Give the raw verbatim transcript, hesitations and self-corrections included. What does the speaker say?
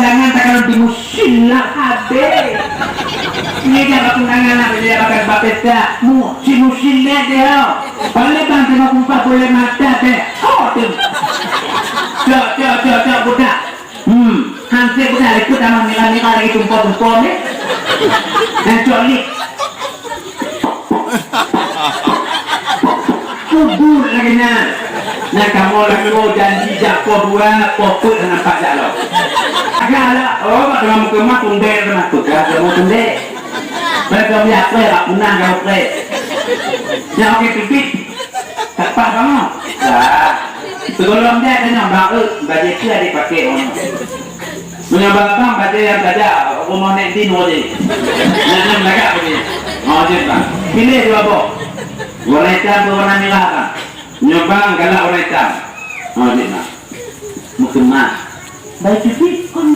Tangan takalon di musim lah habéh. Ini dah baku tangan lah, dia bakal bapesta. Musim-musim deh dia. Paling bang tengok muka boleh mata deh. Oh, tu. Cok, cok, cok, cok, budak. Hmm, hansip budak ikut sama nila-nila lagi tumpah-tumpah ni. Dan cok lip. Kubur lagi nyan. Nyan kamoe lakoe janji jak poh dua, poh peuet hana nampak jak lom. Agak lah, oh, bak teuma meukeumah tundek teuma. Peugah kamoe tundek. Bak kamoe jak preh, bak punah kamoe preh. Nyan oke teubiet. Tepat bangat. Dah. Sebelum dia tanya, bak, eh, bajée tu ada pakai orang. Meunyoe bak bang, bajée nyang saja, rumoh nek din wajib. Nyan, nyan lagak bajée. Wajib, bang. Pilih dua boh. Warna hitam atau warna merah, bang. Nyoe bang galak warna hitam. Wajib, bang. Meukeumah. Baik, cuci, kon